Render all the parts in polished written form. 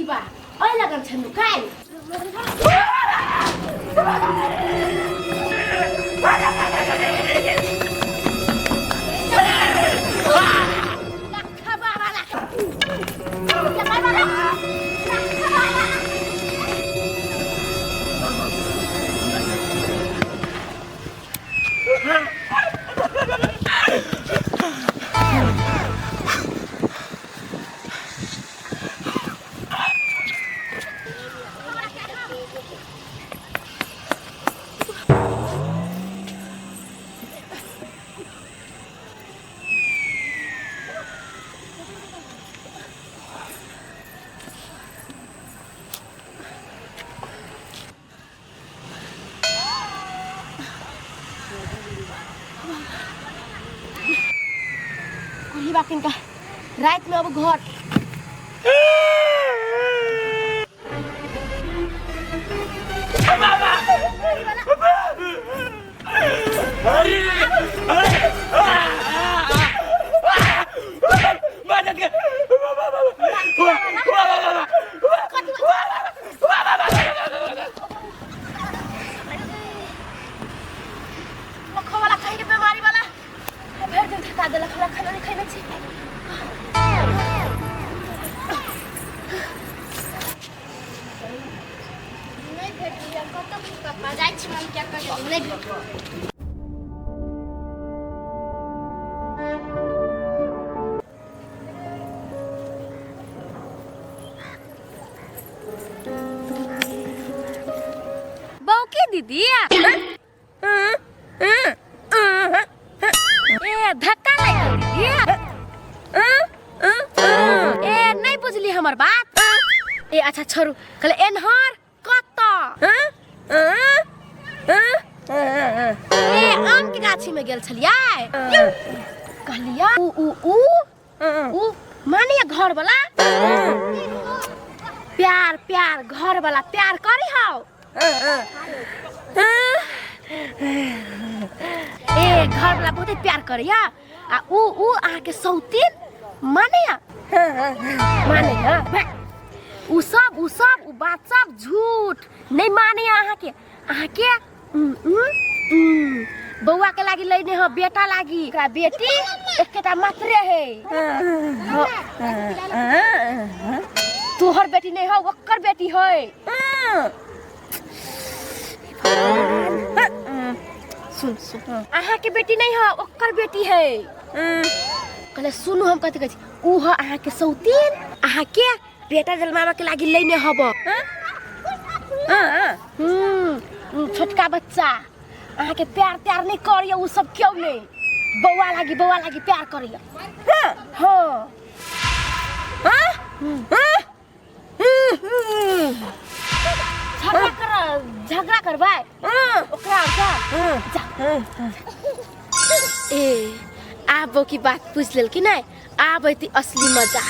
बा ओइ लगन छै नुकाइल। लखा बाबा लखा बाबा लखा बाबा। कुली बाकिन का रात में अब घर मखो वाला कहीं के बीमारी वाला भरि दिन थका देलक हमरा, खाना नहीं खैने छी। नहीं भेटल, हम कतऽ कतऽ जाइ छी, हम क्या करियै, नहीं भेटल। बौकी दीदी, ए धक्का लागि गेल दीदी। ए नहीं बुझली हमर बात? ए अच्छा छोड़ू, कहले एनहर कतऽ? ए आम के गाछी में गेल छलियै, कहलियै उ उ उ उ मानिए घर वाला प्यार प्यार घर वाला प्यार करी हौ। ए घर वाला बहुते प्यार करैया आ उ उ अहाँके सौतीन मानैया मानैया? उ सब उ सब उ बात सब झूठ, नहीं मानैया अहाँके। अहाँके बौआ के लागी लैने ह, बेटा लागी, ओकरा बेटी एकेटा मात्रे है। तोहर बेटी नहीं हो, ओकर बेटी है। सुन सुन, अहाँ के बेटी नहीं है, ओकर बेटी है। कहले सुनू, हम कथी कहै छी, उ ह अहाँ के सौतीन, अहाँ के बेटा जन्माबऽ के लागी लैने हब। छोटका बच्चा अहाँ के प्यार त्यार नहीं करिए, उ सब क्यों नहीं, बौआ लागी बौआ लागी प्यार करिए। हाँ झगड़ा कर, झगड़ा करबै ओकरा जा जा। ए आब की बात पूछ लेल कि नहीं, आब अयती असली मजा।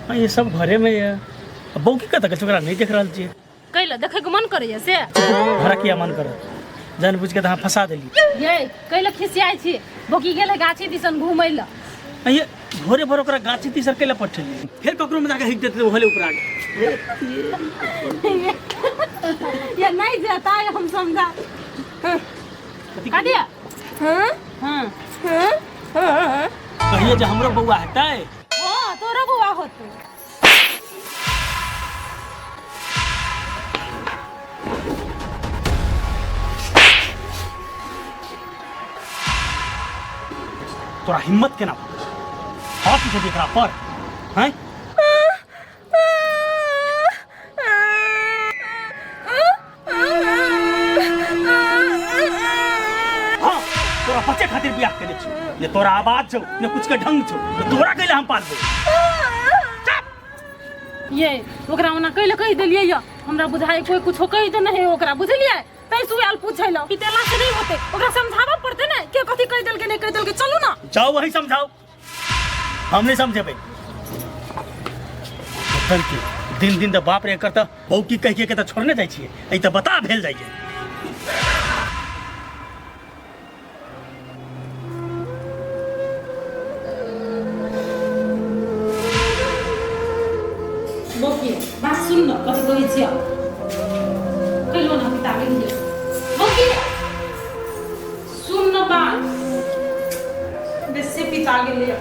हाँ, ये सब घरे में है। अब बौकी कतऽ गेल छै? ओकरा नहि देख रहल छियै। कैला देखैके मन करैया से? हमरा किया मन करत? जान बुझि के तऽ अहाँ फंसा देली। ये कैला खिसियाइ छी? बोकी गेलै गाछी दिसन घुमै लए। ये भोरे भोर ओकरा गाछी दिसन कैला पठेली? फेर ककरो में जाके हिक देते होले उपरा के। ये नहीं जेता है, हम समझा कथी? कदिया हां हां हां, कहिए जे हमरो बौआ हेतै। हां, तोरो बौआ होतै। तोरा हिम्मत केना हाथ उठेबी एकरा पर? हैं, हाँ, तोरा बचे खातिर बियाह केने छी ने, तोरा आवाज छौ ने कुछ के ढंग छौ, ने तोरा कैले हम पालबो। ये ओकरा ओना कैले कहि देलियै या, हमरा बुझाइ कोई कुछो कहि देने है ओकरा, बुझलियै? तै सुआल पूछै ल कि तेला से नहीं होते, ओकरा समझाबऽ पड़तै ने के कथी कहि देलकै नहीं कहि देलकै। चलू ना। जाओ वही समझाओ, हम नहीं समझेबै। तनके दिन दिन तऽ बाप रे एकर तऽ बौकी कहि के तऽ छोड़ने जाइ छियै एहि तऽ बता भेल जाइए। बौकी बात सुन न, कथी कहै छियै? कैलो ना पिता गेलियै। बौकी सुन न बात, बेसी पिता गेलियै।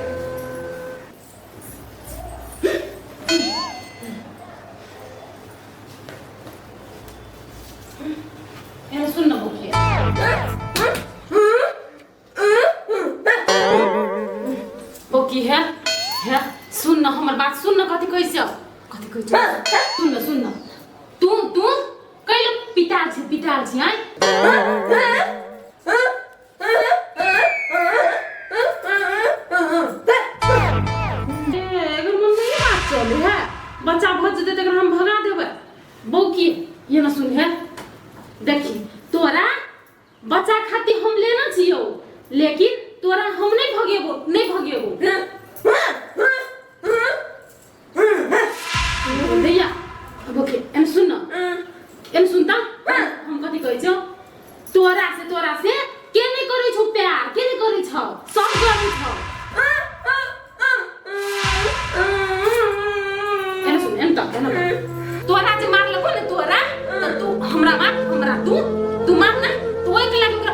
एहन सुन न बौकी, बौकी है है सुन न हमर बात, सुन न कथी कहै छियौ, कथी कहै छियौ, सुन न, सुन न। तू तू कैलो पिताल छी, पिताल छी आँय? ए, एकर मन में ई बात चले है, बच्चा भऽ जेतै तऽ एकरा हम भगा देबै। बौकी ये न सुन है, देखी तोरा बच्चा खातिर हम लेना छियौ, लेकिन तोरा हम नहीं भगेबो, नहीं भगेबो। भैया बौकी एम सुन न, एम सुन त हम कथी कहै छियौ तोरा से, तोरा से के नहीं करै छौ प्यार, के नहीं करै छौ, सब करै छौ। एना सुन, एना त, एना त। तोरा जे मारलको ने तोरा, त तू हमरा मार, हमरा तू तू मार ना, तो ओइ के लागे ओकरा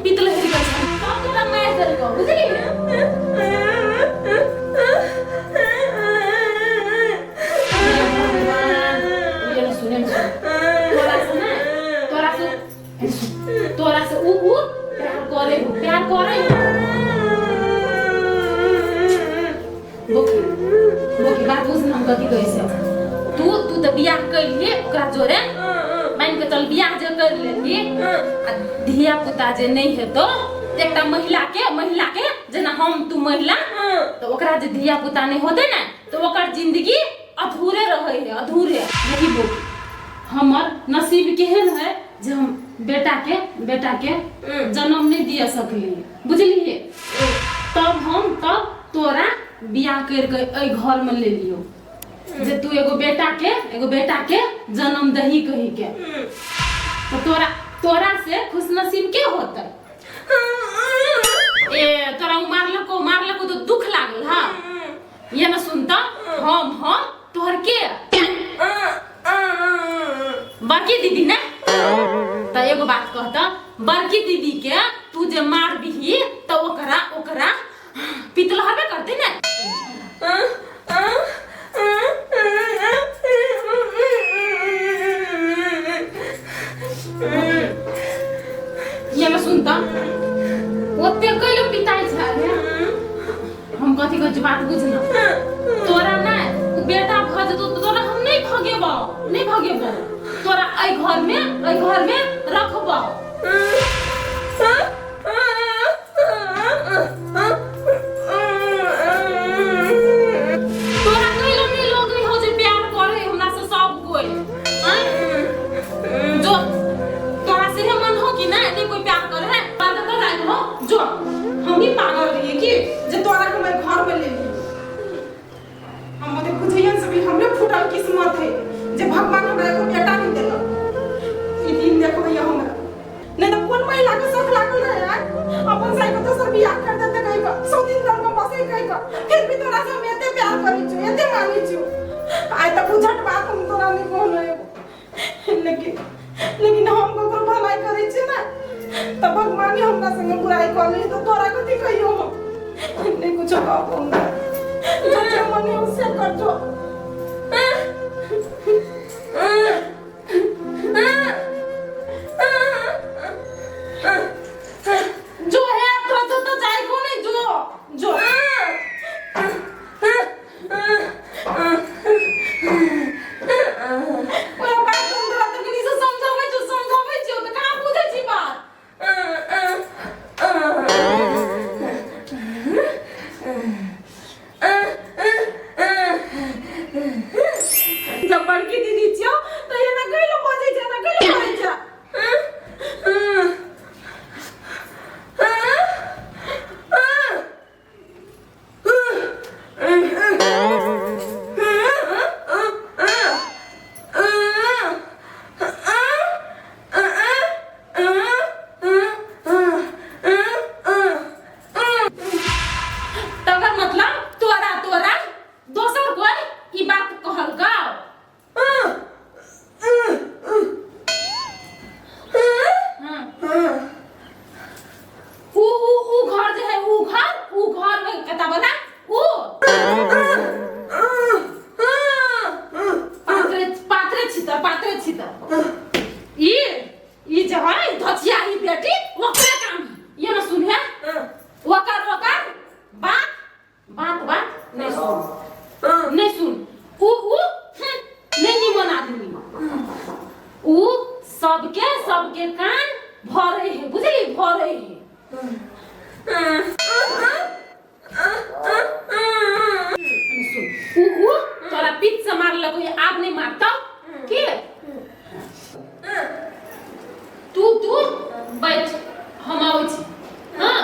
पीतल हेरी गेल छै, सब तोरा मारि देलको, बुझली? ये सुन, एना सुन, तोरा से ना, तोरा से एना सुन, तोरा से ऊ ऊ प्यार करे हो, प्यार करे हो। बोकी बोकी बात बुझ न, हम कथी कहै छियौ। तू तू तऽ बियाह कैलिए ओकरा जोरे, मान के चल बियाह जे कर लेलही आ धिया पुता जे नहीं हेतौ, तऽ एकटा महिला के, महिला के जेना हम तू महिला, तऽ ओकरा जे धिया पुता नहीं होतै ने तऽ ओकर जिंदगी अधूरे रहै है, अधूरे। देखी बोकी, हमर नसीब केहन है जे हम बेटा के, बेटा के जन्म नहीं दिया सकलिए, बुझलिए? तब हम तब तोरा बियाह कर के एहि घर में ले लियो जे तू एगो बेटा के, एगो बेटा के जन्म दही कही के। तो तोरा तोरा से खुशनसीब के होतै? ए तोरा उ मारलको, मारलको तो दुख लागल। हाँ ये न सुनता, हम तोहर के बड़की दीदी ने, त एगो बात कहता, बड़की दीदी के तू जे मारबिही त ओकरा ओकरा पितल हरबे करते ने। ये न सुनता, ओते कैलो पिताई छै? हम कथी कहै छी बात बुझ न, तोरा नै उ बेटा भऽ जेतौ तऽ तोरा हम नहि भगेबौ, नहि भगेबौ, तोरा एहि घर में, एहि घर में रखबौ। तोरा कैलो नहि लोग हो जे प्यार करे हमरा से सब कोई? आँय? जो तोरा से मन हो कि नहीं, नहीं कोई प्यार करे है बात तो जाए हो। जो हम ही पागल रहिए कि जे तोरा के मैं घर में ले ली। हम बोले बुझियन से भी हमरे फूटल किस्मत है जे भगवान हमरा एगो बेटा नहीं देलक। ई दिन देखबै हमरा नहीं तो कोन महिला के शौक लागल रहे यार अपन साई के दोसर बियाह कर देते कहि के, सौ दिन घर में बसे कहि के, फिर भी तोरा से हम एते प्यार करै छियौ, एते मानै छियौ। आइ तक उझट बात हम तोरा नहीं कहलो एगो, लेकिन लेकिन हम ककरो भलाई करै छियै ने तऽ भगवान ही हमरा संगे बुराई कऽ लै, तऽ तोरा कथी कहियौ हम? नहीं कुछो कहबो हमरा, जो जे मन है से कर जो। जो है तोरा तो तो जाय को नहीं, जो जो ओए बात हम तोरा तो कनी से समझाबै छियौ, समझाबै छियौ तऽ कहाँ बुझै छी बात? जब बड़की दीदी छियौ तऽ एना कैलो बजै छै, एना कैलो करै करू नहीं सुन ऊ ऊ नहीं निमन आदमी ऊ सबके सबके कान भरे है बुझली भरे है सुन ऊ ऊ तोरा पीठ से मारलक आब नहीं मारतौ के तू तू बैठ हम आबै छी हाँ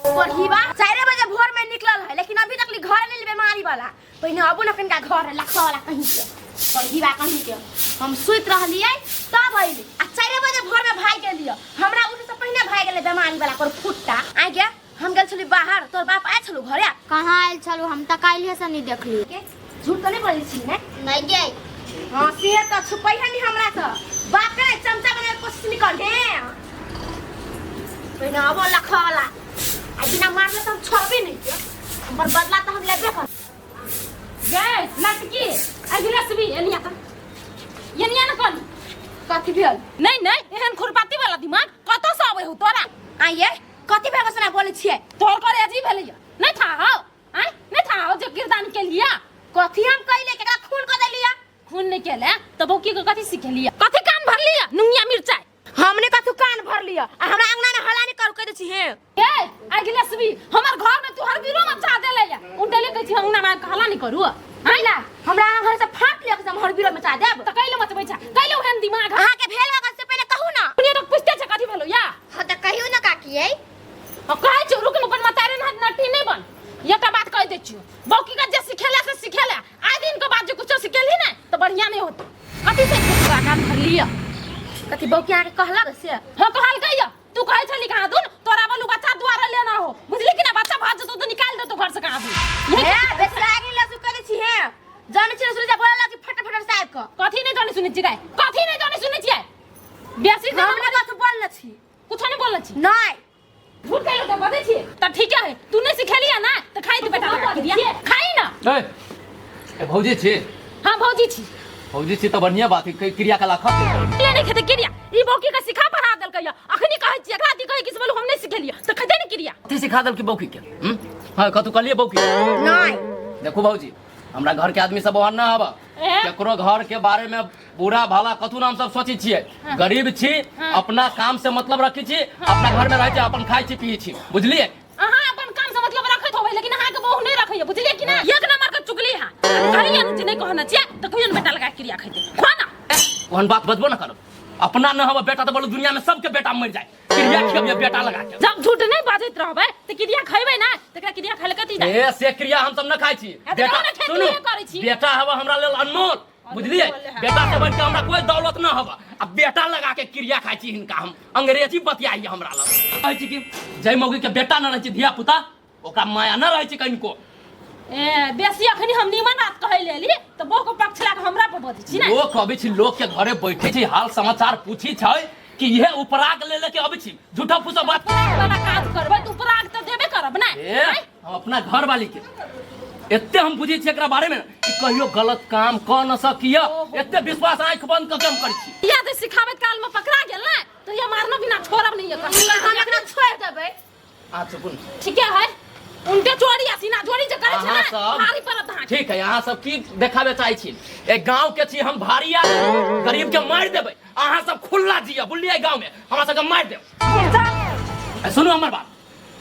पढ़ीबा 4 बजे भोर में निकलल है लेकिन अभी तक घर नहीं बीमारी वाला पहिने अबू न कनिका घर है लखवा वाला कहीं के पढ़ीबा कहीं के हम सुति रहलियै तब अइली आ 4 बजे भोर में भाग गेलियै हमरा उठे से पहिने भाग गेलै बीमारी वाला पर फुट्टा आ गया हम गेल छली बाहर तोर बाप आयल छलू घरे कहाँ आयल छलू हम तऽ काल्हिए से नहीं देखली के झूठ तऽ नहीं बोलै छी ने नहीं गई हाँ से तऽ छुपै है नहीं हमरा से बाप के नहीं चमचा बनाए के कोशिश नहीं कर हे पहिने अबो लखवा वाला आ बिना मारले तऽ हम छोड़बे नहीं के हमर बदला तऽ हम लेबे कर गए लटकी अगिला से भी एनिया का एनिया न कन कथी भेल नहीं नहीं एहन खुरपाती वाला दिमाग कतौ से आबै हो तोरा आइए कथी भेल सुना बोलै छियै तोहर करे अजीब भेलैया नहीं था हो आय नहीं था हो जे किरदान के लिया कथी हम कइले केकरा खून क देलिया खून नहीं केले तब की के कथी सिखेलिया कथी कान भर लिया नुंगिया मिर्चाई हमने कथू कान भर लिया आ हमरा अंगना में हला नहीं करू कह दै छी हे ए अगिला से भी हमर घर में तोहर बीरो मचा देले या उनटे कहै छी अंगना में हला नहीं करू आय ला हमरा घर से फाट लिया के हम हर बीरो मचा देब त कैले मचबै छ कैले ओहन दिमाग अहाँ के भेल होगा से पहिले कहू ना अपने तो पूछते छ कथी भेलो या हाँ तऽ कहियौ ने काकी यै आ कहै छौ रुक अपन मतारे न नटी नहीं बन एकटा बात कह दै छियो बौकी का जे सिखेला से सिखेला आइ दिन के बाद जे कुछो सिखेली ने तो बढ़िया नहीं होत कथी से तोरा कान भर लिया कथी बौकी अहाँ के कहलक से हां कहलकै या तू कहै छली कहाँ दुन तोरा बालू बच्चा दुआरे लेना हो बुझली कि ना बच्चा भाग जतो तो निकाल देतो घर से कहाँ दुन हे बेसरा गेल लसु कह दै छी हे जानै छी सुनै बोला लगी फट फट साहब के कथी नहीं जाने सुनै छियै कथी नहीं जाने सुनै छियै बेसी हम ने कथू बोलने छी कुछो नहीं बोलने छी नहीं झूठ कहलो तऽ बजै छियै तऽ ठीके है तू नहीं सिखेलिया ना तऽ खाई दे बेटा लगा के दिया खाई ना ए ए भौजी छी हाँ भौजी छी भौजी छी तऽ बढ़िया बात है क्रिया कला खत ये नहीं खेते क्रिया ई बौकी के सिखा पढ़ा देलकै या अखनी कहै छी एकरा दी कहै कि से बोलू हम नहीं सिखेलिया तऽ खेते नहीं क्रिया कथी सिखा देलकी बौकी के हम्म? हाँ कथू कहलिए बौकी नहीं देखू भौजी हमरा घर के आदमी सब ओहन ना हबा ए? केकरो घर के बारे में बुरा भला कथू नाम सब सोची छियै गरीब छी अपना काम से मतलब रखी छी अपना घर में रहै छी अपन खाइ छी पी छी बुझलिए अहाँ अपन काम से मतलब रखैत होबै लेकिन अहाँ के बहू नहीं रखैया बुझलिए कि ना एक नंबर के चुगली है कहलिए ने जे नहीं कहना छियै तऽ कहियो ने बेटा लगा के क्रिया खैते खो ना ओहन बात बजबो ना करब अपना न हबा बेटा तऽ बोलो दुनिया में सबके बेटा मर जाए क्रिया खेबिए बेटा लगा के जब झूठ नहीं बाजैत रहबै तऽ क्रिया खैबै ना तकरा क्रिया खाय लए कथी जाय ए से क्रिया हम सब न खाइ छी आ तऽ बेटा कहुना खेतिए सुनू करै छी। बेटा हवा हमरा लेल अनमोल बुझलिए बेटा से बढ़ के हमरा कोई दौलत न हवा आ बेटा लगा के क्रिया खाइ छी हिनका हम अंग्रेजी बतियाइए हमरा लग कहै छी कि जै मौगी के बेटा न रहै छै धिया पुता ओकरा माया न रहै छै कनिको ए बेसी अखनी हम नीमन बात कहै लेली तऽ बहू के पक्ष लए कऽ हमरा पर बजै छी ने लोक अबै छै लोक के घरे बैठे छै हाल समाचार पूछी छै कि इहे उपराग ले लेके अबै छी झूठा फूसा बात उपराग वाला काज करबै तऽ उपराग तऽ देबे करब ने ए हम अपना घर वाली के एते हम बुझै छी एकरा बारे में कि कहियो गलत काम कऽ न सकिय एते विश्वास आंखि बंद कऽ के हम करै छी या जे सिखाबैत काल में पकड़ा गेल ने तऽ ये मारनो बिना छोड़ब नहीं एकर हम एकरा छोड़ि देबै अहाँ चुप ने। ठीके है उनके चोरी आ सीना चोरी जे करै छै अहाँ ने सब भारी पड़त अहाँके ठीक है अहाँ सब की देखाबे चाहै छी ए गांव के छी हम भारी आदमी गरीब के मारि देबै अहाँ सब खुल्ला जिया बुझलियै गांव में हमरा सबके मारि देब ए, सुनू हमर बात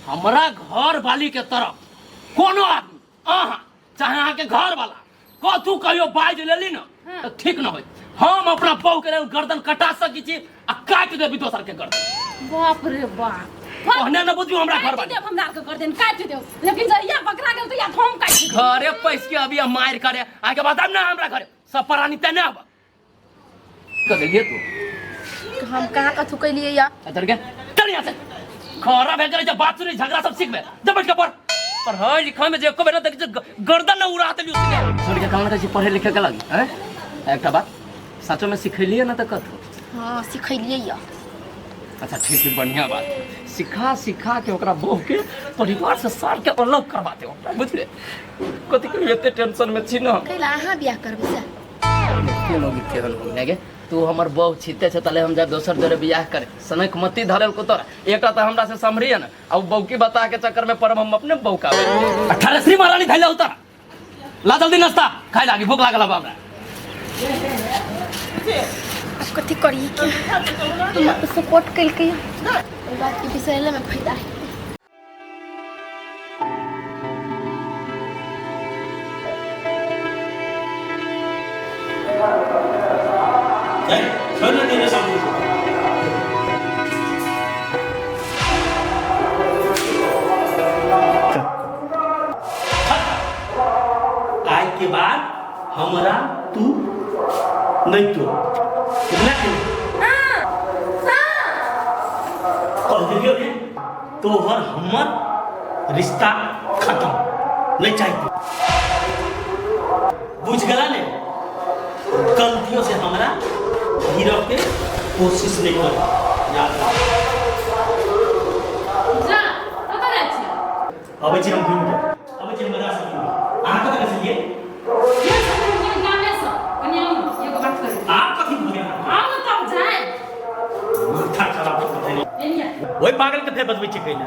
हमरा घर वाली के तरफ कोनो आदमी अहाँ चाहे अहाँ के घर वाला कथू कहियो बाजि लेली ने तऽ ठीक न होय हम अपना बहू के लेल गर्दन कटा सकै छी आ काटि देबी दोसर के गर्दन बाप रे बाप ओहने न बुझू हमरा घर काटि वाली देब हमरा आरके गर्दन काटि देब लेकिन जहिया पकड़ा गेल तहिया हम काटि देब घरे पैस के अभी हम मारि करे आके बताब ना हमरा घरे सब प्राणी ते ना आब कह देलिए तू हम कहाँ कथू कैलिए या इधर के चल यहाँ से खरा भे करे जब बात सुनी झगड़ा सब सीखबे जब बैठ के पढ़ पढ़ाई लिखाई में जे एको बेर देख गर्दन न उड़ा देली उसके सुन के कहना कहै छी पढ़े लिखे के लगी हैं एकटा बात सचो में सिखेलिए ना तऽ कथू हाँ सिखेलिए या अच्छा ठीक है बढ़िया बात सिखा सिखा के ओकरा बहू के परिवार से सार के अलग करवा दे ओकरा बुझले कथी कहियो एते टेंशन में छी ना कैला अहाँ बियाह करबै से देखते लोग केहन हो गे। तू हमर बहू छिते छे तले हम जा दोसर जोरे बियाह करे सनक मती धरल को तोरा एकटा त हमरा से समरी है ना आ बहू की बता के चक्कर में परम हम अपने बहू का अठारह श्री महारानी धैले उतर ला जल्दी नाश्ता खाए लागी, भूख लागल बा हमरा। अब कथी करी के तुम तो सपोर्ट कइलकै ओइ बात के बिसरले में फायदा है। छोड़ ना देने सब आज के बाद हमरा तू नहीं तो बुझला कि नहीं? कह दिलियो ने तोहर हमर रिश्ता खत्म नहीं चाहिए, बुझ गला ने? गलतियों से हमरा गिरफ के कोशिश नहीं कर, याद रख। जा कतऽ जाइ छियै? अबै छी हम घूमि के, अबै छी हम बाजार से घूमि के। अहाँ कतऽ गेल छलियै? गेल छलियै हम कनि गामेसँ, कनि आउ ने, एगो बात करै। आब कथी भऽ गेल? आउ ने तब जाय। माथा खराब कऽ देने। एनिया। ओहि पागल के फेर बजबै छै कैला।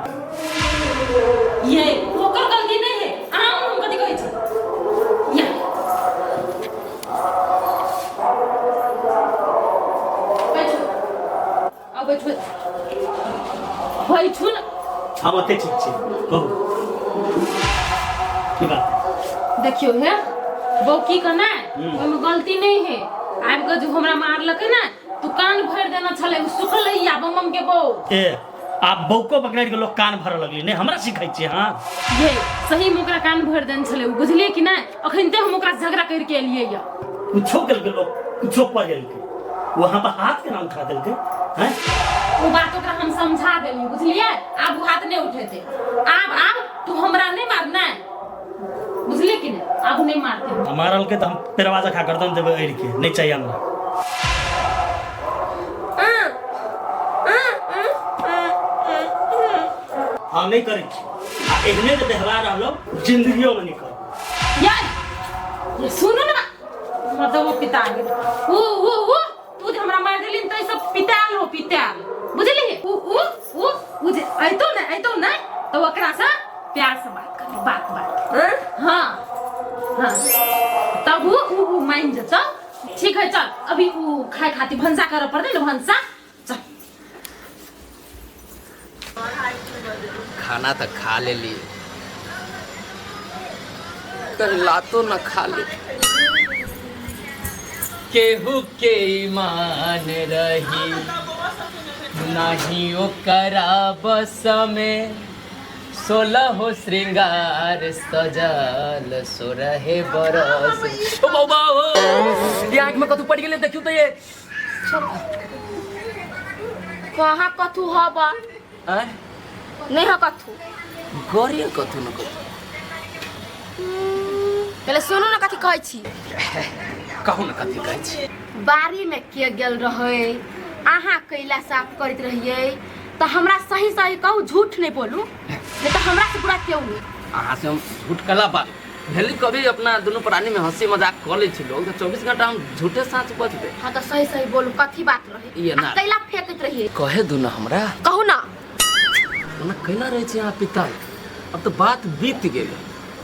ये ओकर गलती नहीं है, आउ ने, हम कथी कहै छी। या बैठू, आउ बैठू, बैठू ने। हम ओते ठीक छी, कहू की बात? देखियो हे बौकी के ने ओहिमे गलती नहीं है। आबि कऽ जे हमरा मारलकै ने तू कान भरि देना छलै, ओ सुखलैया बमम के बौ। ए आब बौको पकड़ि के लोग कान भरऽ लगली नहि हमरा सिखै छियै? हाँ ये सही में ओकरा कान भरि देने छलै ओ, बुझलियै कि नहि? अखनिते हम ओकरा से झगड़ा करके एलियै यऽ। कुछो केलकै लोग, कुछो पढ़ेलकै, वहाँ पर हाथ केना उठा देलकै हैं? ओ बात ओकरा हम समझा देलियै, बुझलियै? आब ओ हाथ नहि उठेतै। आब आब तू हमरा नहि मारना, बुझलियै कि नहि? आब नहि मारतै। आ मारलकै तऽ हम पेरवा जखा गर्दन देबै अड़ि के, नहि चाहिए हमरा। हम नहि करै छी आ एहने जे व्यवहार रहलो जिंदगियोमे नहि करब। यार ये सुनू ना, मतलब वो पिता गेल। ऊ ऊ ऊ तू जे हमरा मारि देली ने, सब पिताल हो पिताल, बुझली? ऊ ऊ ऊ ऊ जे अइतो ने, अइतो ने तऽ ओकरा से प्यार से बात कर, बात बात। हाँ हाँ, तब ऊ ऊ ऊ मान जेतौ। ठीक है चल, अभी ऊ खाए खातिर भनसा करऽ पड़तै ने, भनसा चल। खाना तऽ खा लेली, कहीं लातो न खा ले। केहू के ईमान रही नहीं ओकरा बस में, सोलह श्रृंगार सजल सोरहे बरस। ओ बौबा ओ, ये आँख में कथू पड़ गेलै, देखियौ तऽ ये। कहाँ कथू हब? आँय? नहीं ह कथू। गरे कथू न कथू। पहले सुनू ने कथी कहै छी। कहू ने कथी कहै छी। बाड़ी में के गेल रहै? अहाँ कैला साफ करैत रहियै तऽ हमरा सही सही कहू, झूठ नहीं बोलू, नहीं तऽ हमरा से बुरा केओ नहीं। अहाँ से हम झूठ कला बात भेली? कभी अपना दुनू प्राणी में हंसी मजाक कऽ लै छी लोग, तऽ 24 घंटा हम झूठे साँच बजबै? हाँ तऽ सही सही बोलू, कथी बात रहे? ये ना। आ कैला फेंकैत रहियै? कहे दू ना हमरा। कहू ना। ओना कैला रहै छै अहाँ पिता, अब तऽ बात बीत गेल,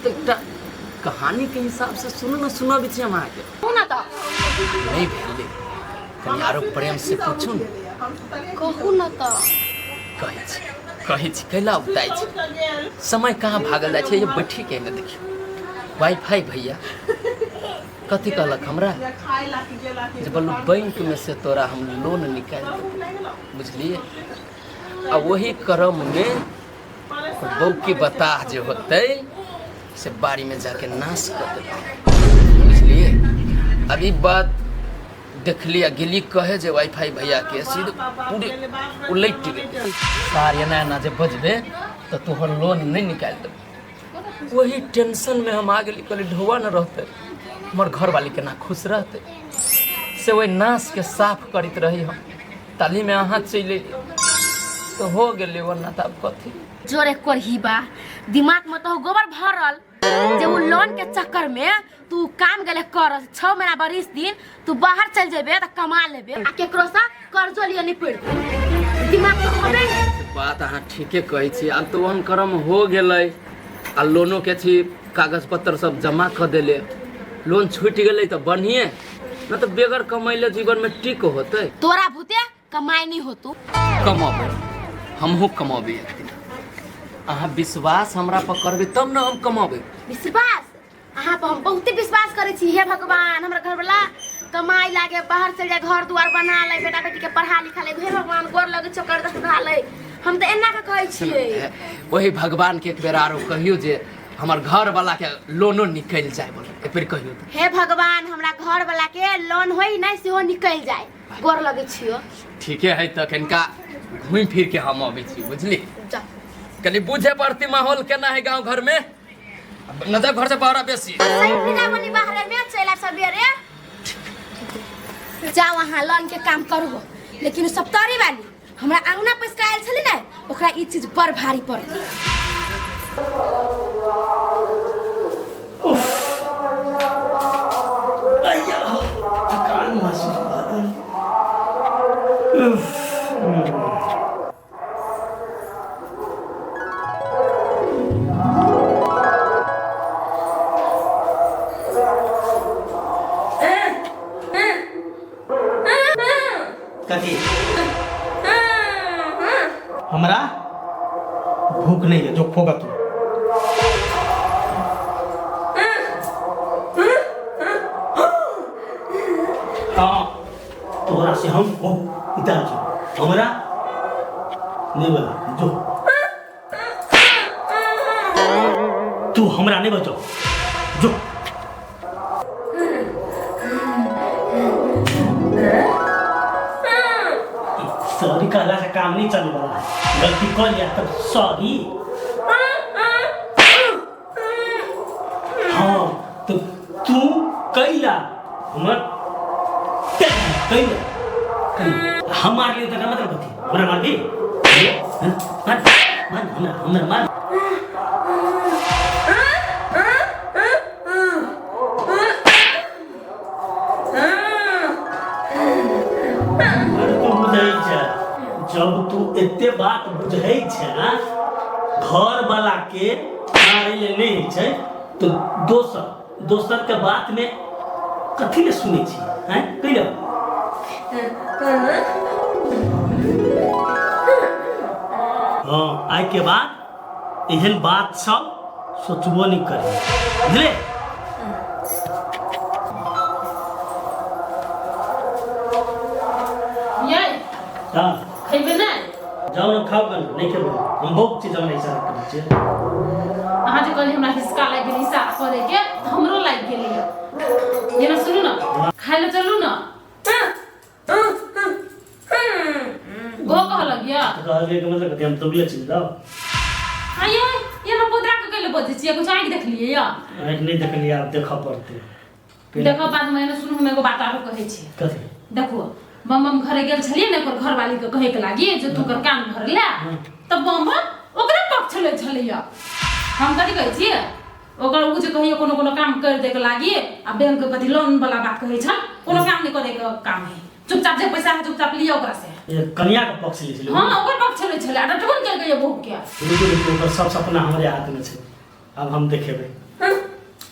तऽ एकटा कहानी के हिसाब से सुनू ने, सुनबै छी हम अहाँके। कहू ना तऽ। नहीं भेलै, कनि आरो प्रेम से पूछू ने। कहू ना तऽ। कहै छी, कहै छी, कैला उताइ छी? समय कहाँ भागल जाइ छै। ये बैठी के ने देखियौ, वाईफाई भैया कथी कहलक हमरा जे बोलू बैंक में से तोरा हम लोन निकालि देबौ, बुझलियै? आ वही क्रम में बौकी बताह जे होतै से बाड़ी में जाके नाश कऽ देबै, बुझलियै? अब ई बात देखली आ गेली कहे जे वाईफाई भैया के, सीधे पूरे उलटि गेल सार, एना एना जे बजबे तऽ तोहर लोन नहि निकालि देबौ। वही टेंशन में हम आ गेली, कहली ढौआ न रहतै, हमर घरवाली केना खुश रहतै? से ओहि नाश के साफ करैत रही हम, ताली में अहाँ चलि एलियै तऽ हो गेलै, वरना तऽ आब कथी। जोरे करही बा, दिमाग में तो गोबर भरल। जे उ लोन के चक्कर में तू काम गेले कर 6 महीना बरिस दिन तू बाहर चल जेबे त कमा लेबे आ केकरो से कर्जो लिये नहीं पड़ते दिमाग तो होबे नहीं। बात अहाँ ठीके कहै छी। आब तऽ ओहन कर्म हो गेलै आ लोनो के छी कागज पत्र सब जमा कऽ देले, लोन छूटि गेलै तऽ बढ़िए, न तऽ बेगर कमैले जीवन में टिक होतै। तोरा भूते कमाई नहीं होतू। कमबै, हमहूँ कमबै एक दिन। अहाँ विश्वास हमरा पर करबै तब ने हम कमबै। विश्वास अहाँ पर हम बहुते विश्वास करै छी। हे भगवान, हमरा घरवाला कमाई लागे, बाहर चल जाए, घर दुआर बना ले, बेटा बेटी के पढ़ा लिखा ले। हे भगवान, गोर लगे छौ, कर सुधा ले। हम तऽ एना के कहै छियै। ओही भगवान के एक बेर आरो कहियो जे हमर घर वाला के लोनो निकलि जाय बोले, एक बेर कहियो तऽ। हे भगवान, हमरा घर वाला के लोन होई नहीं सेहो निकलि जाए, गोर लगे छियो। ठीके है, तऽ कनिका घूमि फिर के हम अबै छी, बुझली? जा। कनि बुझे पड़ती माहौल केना है गाँव घर में, न जाब घर से बाहर बेसी। सही बिना बनी बाहर में चलि आब सबेरे। जाओ अहाँ लोन के काम करू, लेकिन उ सब तरी वाली हमरा अंगना पैस आयल छली ने, ओकरा ई चीज बड़ भारी पड़तै। अय्या, थकान महसूस भऽ गेल। उफ। कथी? हमरा भूख नहीं है, जो खोगा तू। हाँ, तोरा से हम हो इधर जो हमरा नहीं बोला, जो तू हमरा नहीं बचो, जो सॉरी कहला से काम नहीं चले वाला है। गलती कर लिया तब सॉरी। हाँ तो तू कैला हमर कैला कैला हम मार लियो तो मतलब कथी? हमरा मार दी? हाँ? मार मार हमरा हमरा मार। अरे तू बुझै छै, जब तू एते बात बुझै छै, घर वाला के मारै ले नहि होइ छै तो दोसर दोसर के बात में कथी ले सुनै छी? हैं, कहियो। हाँ, आइ के बाद एहन बात सब सोचबो नहि करी, बुझले? ये हाँ। खेबै ने? जाओ ने, खाओ गन। नहीं खेबै हम, बहुत चीज हमरा इशारा करै छियै। अहाँ जे कहली हमरा हिसका लागि गेल इशारा करे के, तऽ हमरो लागि गेल यऽ। जेना सुनू ने, खाय लए चलू ने। गो कहलक यऽ। तऽ कहलियै के मतलब कथी? हम दुबले छी जाओ। हाँ ये ये ना पोतरा के कैले बजै छियै? कुछ आँखि देखलियै यऽ? आँखि नहि देखलियै, आब देखऽ पड़तै। देखो बाद में। एने सुनू, हम एगो बात आरो कहै छी। कथी? देखो, बम बम घरे गेल छलियै ने ओकर घरवाली के कहे के लागी जे तू ओकर कान भर ले, तऽ बम बम ओकरे पक्ष लै छलैया। हम कथी कहै छियै, ओकर उ जे कहियो कोनो कोनो काम कर दे के लागी आ बैंक के कथी लोन वाला बात कहै छल, कोनो काम नहीं करे के काम है, चुपचाप जे पैसा है चुपचाप लिअ ओकरा से। ये कनिया के पक्ष लै छलै? हाँ, ओकर पक्ष लै छलै आ डटबो ने केलकै बहू के। रुकू रुकू, ओकर सब सपना हमरे हाथ में छै, अब हम देखेबै,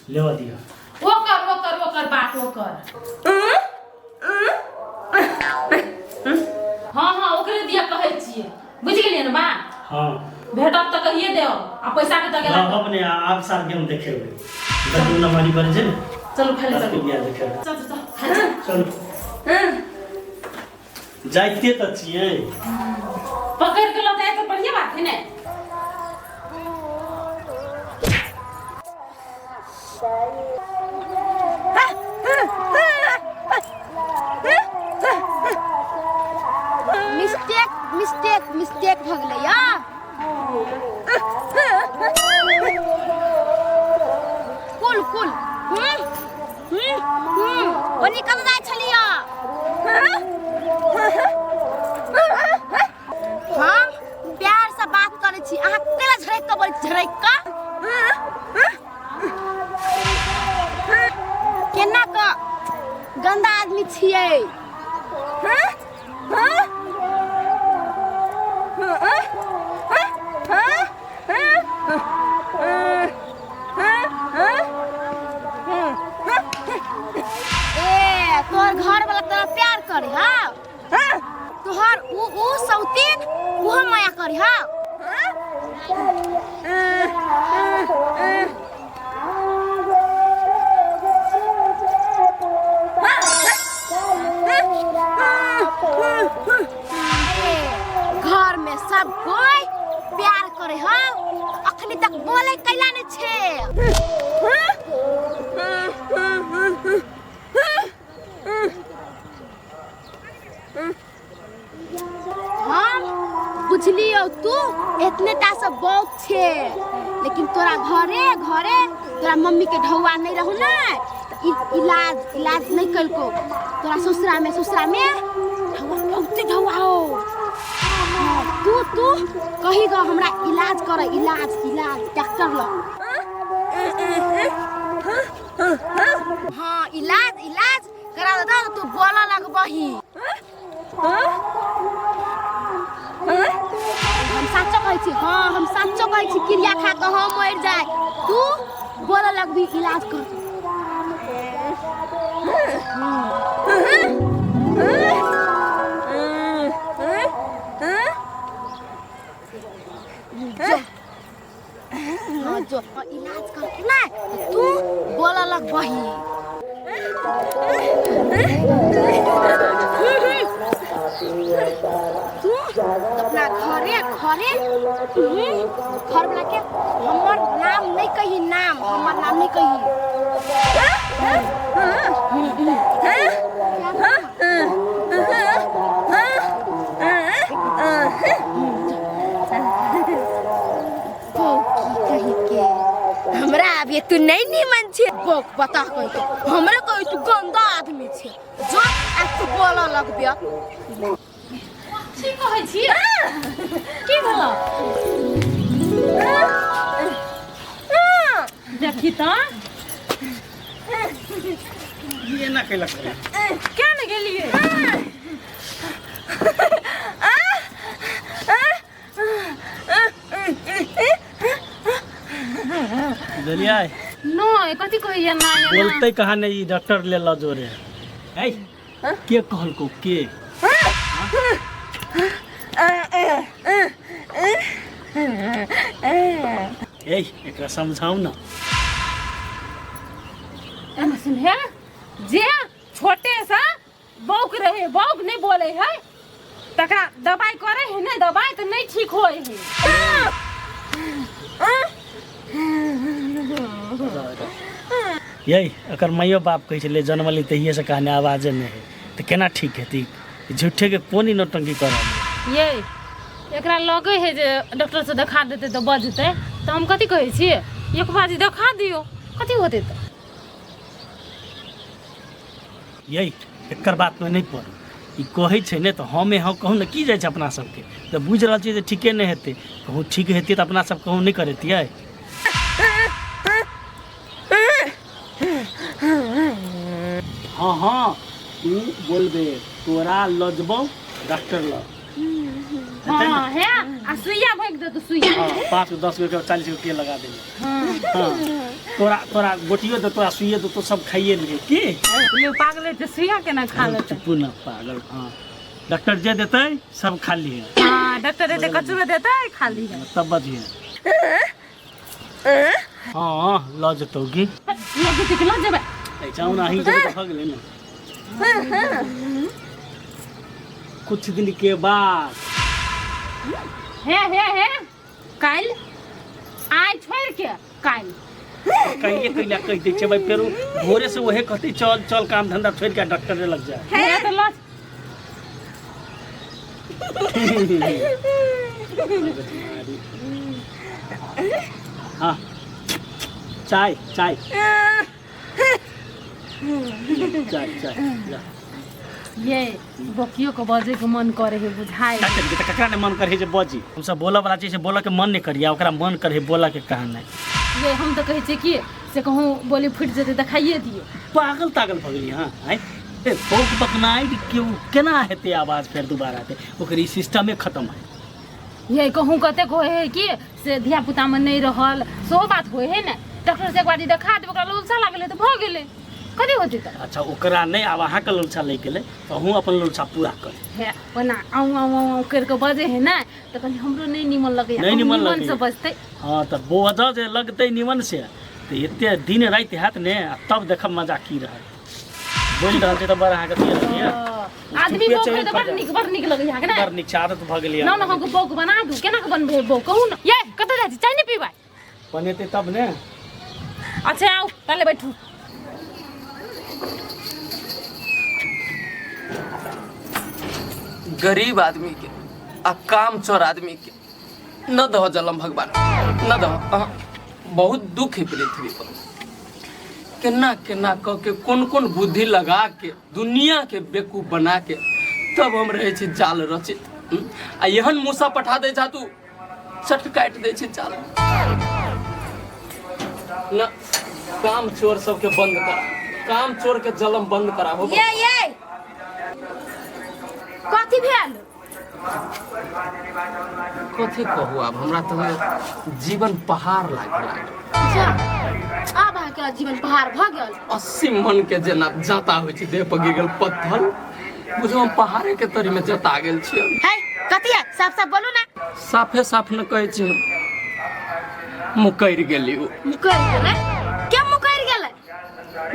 लेवा दिअ। ओकर ओकर ओकर बात ओकर। हाँ हाँ, ओकरे दिया कहै छियै, बुझि गेलियै ने बात? हाँ। भेटत तऽ कहिए देब आ पैसा के तऽ गेला। रहब ने, आब साल के हम देखेबै, गड्डू नमारी बनै छै ने। चलू खाय ले। तब के चलू बियाह देखेबै। चल चल चल, खाय चल। चलू, जाइते तऽ छियै। पकड़ के लऽ जाय तऽ बढ़िया बात है ने। मिस्टेक मिस्टेक मिस्टेक भऽ गेलै या। कुल कुल हम्म हम्म हम्म ओ निकल जाइ छलियै। हम प्यार से बात करै छी, अहाँ केला झड़क कऽ बोलै छी, झड़क कऽ। गंदा आदमी छियै। हाँ हाँ हाँ हाँ हाँ हाँ हाँ हाँ। ए तोहर घर वाला तोरा प्यार करे हाँ? तोहर ऊ ऊ सौतीन उहो माया करे हाँ? घर में सब कोई प्यार करे हाँ? अखनी तक बोले कैला नहीं छे। हम बुझलियो तू इतने टा सब बौक छे, लेकिन तोरा घरे घरे तोरा मम्मी के ढौआ नहीं रहू ना त इलाज इलाज नहीं कलको। तोरा ससुरा में ढौआ बहुते ढौआ हो। तू तू कही गो हमरा इलाज कर, इलाज इलाज डॉक्टर ल। हाँ इलाज इलाज करा दे तू बोला लगबही। हम साचो कहै छी, हाँ हम साचो कहै छी, क्रिया खा के हम मरि जाए, तू बोला लगबी इलाज कर। हाँ जो इलाज करके ना तू बोला लगबही। तू अपना घरे घरे घर वाला के हमर नाम नहीं कही, नाम हमर नाम नहीं कही। कही के हमरा अभी तू नहीं निमन छे, बोक बता कही के हमरा कही तू गंदा आदमी छे, जो आ तू बोला लगबे। की कहै छी? की भेलो? देखी त ई एना कैलक क्या ने गेलिए? बुझलियै? नहीं कथी कहैया ना बोलते कहाँ नहीं डॉक्टर ले ल जोरे। ऐ के कहलको के? ए एकरा समझाऊ ना। सुन जे छोटे सा बौक रहे, बौक नहीं बोले है, तकरा दवाई करे है नहीं, दवाई तो नहीं ठीक होए है। यही अकर माइयो बाप कहै छलै जनमली तहिए से कहने आवाजे नहीं है तो केना ठीक हेती? झूठे के कोन ही नौटंकी कर रहल। ये एकरा लगे है जे डॉक्टर से देखा देते तो बजते, तो हम कथी कहै छियै एक बाजी देखा दियो कथी होते। तो यही एकर बात में नहीं पड़ू, ई कहै छै ने तो हमे हाँ कहूँ ने की जाइ छै अपना सबके, तो बुझि रहल छियै जे ठीके नहीं हेतै, कहूँ ठीक हेतै तऽ अपना सब कहूँ नहीं करेतियै। हाँ हाँ तू बोलबे तोरा लऽ जेबौ डॉक्टर लग। हाँ है आ सुइया भोग दे तो सुइया। हाँ 5 गो 10 गो 40 गो के लगा देबे। हाँ तोरा तोरा गोटियो दे तोरा सुइयो दे तो सब खाइए नहीं की ये पागल है तो सुइया केना खा लेतै? चुप ना पागल। हाँ डॉक्टर जे देतै सब खा लिहे। हाँ डॉक्टर देतै कचूरो देतै खा लिहे तब बजिहे। हाँ लऽ जेतौ की? लऽ जेतै कि लऽ जेबै? जाउ ना अहीं जेबै तऽ भऽ गेलै ने। कुछ दिन के बाद हे हे हे काल्हि आइ छोड़ के काल्हि कहिए कैला कहि दै छै भाई, फेरो भोरे से वहे कहतै चल चल काम धंधा छोड़ के डॉक्टर लग जाए। हे तऽ लऽ हाँ चाय चाय चाय चाय जा। ये बकियो के बजे के मन करे है बुझाय। ककरा ने मन करे जे बजी? हम सब बोलऽ वाला चीज बोलऽ के मन नहीं करिया, ओकरा मन करे बोलऽ के कहाँ नहीं। ये हम तो कहै छियै कि से कहूँ बोली फुटि जेतै देखाइए दियौ। पागल तागल भऽ गेलियै। हाँ आँय ए बौक बकनाइ के उ केना हेतै आवाज फेर दोबारा हेतै ओकर ई सिस्टमे खत्म है। ये कहूँ कतेक होए है कि से धिया पुता में नहीं रहल सेहो बात होए है ने डॉक्टर से एक बार देखा देब ओकरा लोलसा लागलै तऽ भऽ गेलै कथी होतै तऽ। अच्छा ओकरा नहि आब अहाँके लोलसा लागि गेलै तऽ अहूँ अपन लोलसा पूरा करू। हे ओना आऊँ आऊँ आऊँ आऊँ करि कऽ बजै है ने तऽ कनि हमरो नहि निमन लगैया नहि निमन निमन से लगैया। बजतै। हँ तऽ बजऽ जे लगतै निमन से तऽ एते दिन राति हैत ने आ तब देखब मजा की रहत। बोलि रहल छै तऽ बड़ अहाँके अथी लगैया। आदमी चुपे बौक चैन है तऽ बड़ पर नीक बड़ नीक लगैया अहाँके ने। बड़ नीक छै आदत भऽ गेलै। ना ना हम बौक बना दू केना के बनबै है बौक कहू ने। ये कतऽ जाइ छी चाय नहि पीबै? बनेतै तब ने। अच्छा आउ ताले बैठू। गरीब आदमी के आ काम चोर आदमी के न दह जलम भगवान न दह। अहाँ, बहुत दुख है पृथ्वी पर। केना केना क के कोन कोन बुद्धि लगा के दुनिया के बेवकूफ बना के तब हम रहे छी जाल रचित। आ एहन मूसा पठा दै छा तू चट काटि दै छै जाल। न काम चोर सबके बंद करा काम चोर के जलम बंद कराबो। ये ये कथी भेल? कथी कहू आब हमरा तऽ जीवन पहाड़ लागि लागल। अच्छा आब अहाँके जीवन पहाड़ भऽ गेल। 80 मन के जेना जाता होइ छै देह पर गिर गेल पत्थर बुझू हम पहाड़े के तरी में जता गेल छियै। है कथी है साफ साफ बोलू ना। साफे साफ न कहै छी हम मुकरि गेली। ओ मुकरि गेलै? के मुकरि गेलै?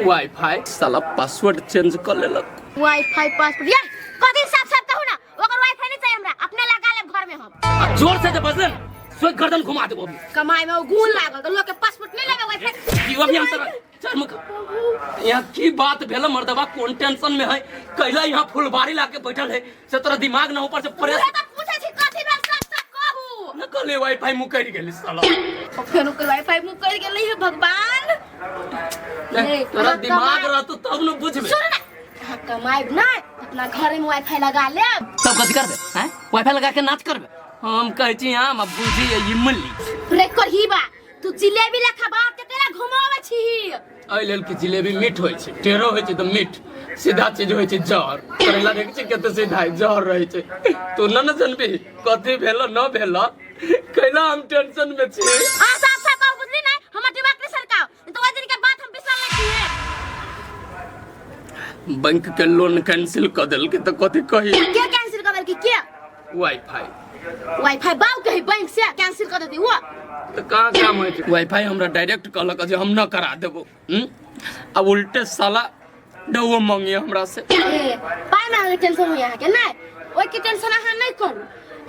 वाईफाई साला पासवर्ड चेंज कर लेलक। वाईफाई पासवर्ड ये कथी साफ साफ कहू ना। ओकर वाईफाई नहीं चाहिए हमरा अपने लगा लेब घर में हम। आ जोर से जे बजले ने सोच गर्दन घुमा देबो। कमाई में गुण लागल त लोग के पासपोर्ट नहीं लेबे वाईफाई। की अभी हम तोरा चल मुख यहाँ की बात भेल मर्दबा कोन टेंशन में है कैला यहाँ फुलबाड़ी लाके बैठल है से तोरा दिमाग न ऊपर से प्रेस। उहे त पूछै छी कथी भेल साफ साफ कहू। न कहले वाईफाई मुकरि गेलै साला। फेर ओकर वाईफाई मुकरि गेलै हे भगवान। ले, तोरा दिमाग रहतो तब न बुझबे। सुन ना अहाँ कमाइब ना अपना घर में वाईफाई लगा लेब। तब कथी करबे हैं वाईफाई लगा के नाच करबे? हम कहै छी आम आ बुझी इमली। रे करही बा तू जिलेबी लेखा बाप के केना घुमाबै छी? एहि लेल कि जिलेबी मीठ होइ छै टेढ़ो होइ छै तऽ मीठ सीधा चीज होइ छै जहर। करैला देखै छी कते सीधा है जहर रहै छै। तू न न जनबी कथी भेल न भेल कैला हम टेंशन में छी। अहाँ साफ साफ कहू बुझली नै हमर दिमाग नहीं सरकाओ तो ओहि दिन के बात हम बिसरल नहीं छियै। बैंक के लोन कैंसिल क देलकै तऽ कथी कही? के कैंसिल क देलकै? के? वाईफाई। वाईफाई बाउ कही बैंक से कैंसिल क देती वो। तऽ कहाँ काम होइ छै? वाईफाई हमरा डायरेक्ट कहलक जे हम न करा देबो। अब उल्टे साला डौओ मांगिए हमरा से। ए, पाइ मांगे के टेंशन होइया अहाँके नै? ओहि के टेंशन अहाँ नहीं करू।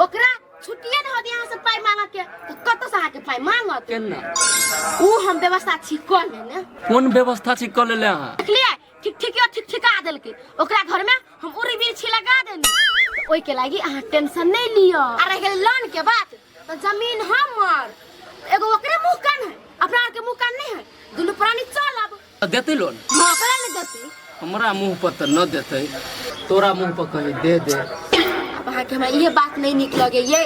ओकरा छुट्टिए न होत यहाँ से पाइ मांगऽ के तऽ कतऽ से अहाँके पाइ मांगत? केना? उ हम व्यवस्था छी कऽ लेने। कोन व्यवस्था छी कऽ लेले अहाँ? देखलियै ठीक ठीक ठीक ठिका देलकै। ओकरा घर में हम उरी बिरछी लगा देनी तऽ ओहि के लागी अहाँ टेंशन नहीं लिअ। आ रहि गेल लोन के बात तऽ जमीन हमर एगो ओकरे मुँह कान है अपना आर के मुँह कान नहीं है दुनू प्राणी चलब। तऽ देतै लोन? हाँ, ओकरा नहीं देतै। हमरा मुँह पर तऽ न देतै तोरा मुँह पर कहीं दे दे। अब अहाँके हमरा इहे बात नहीं नीक लगे ये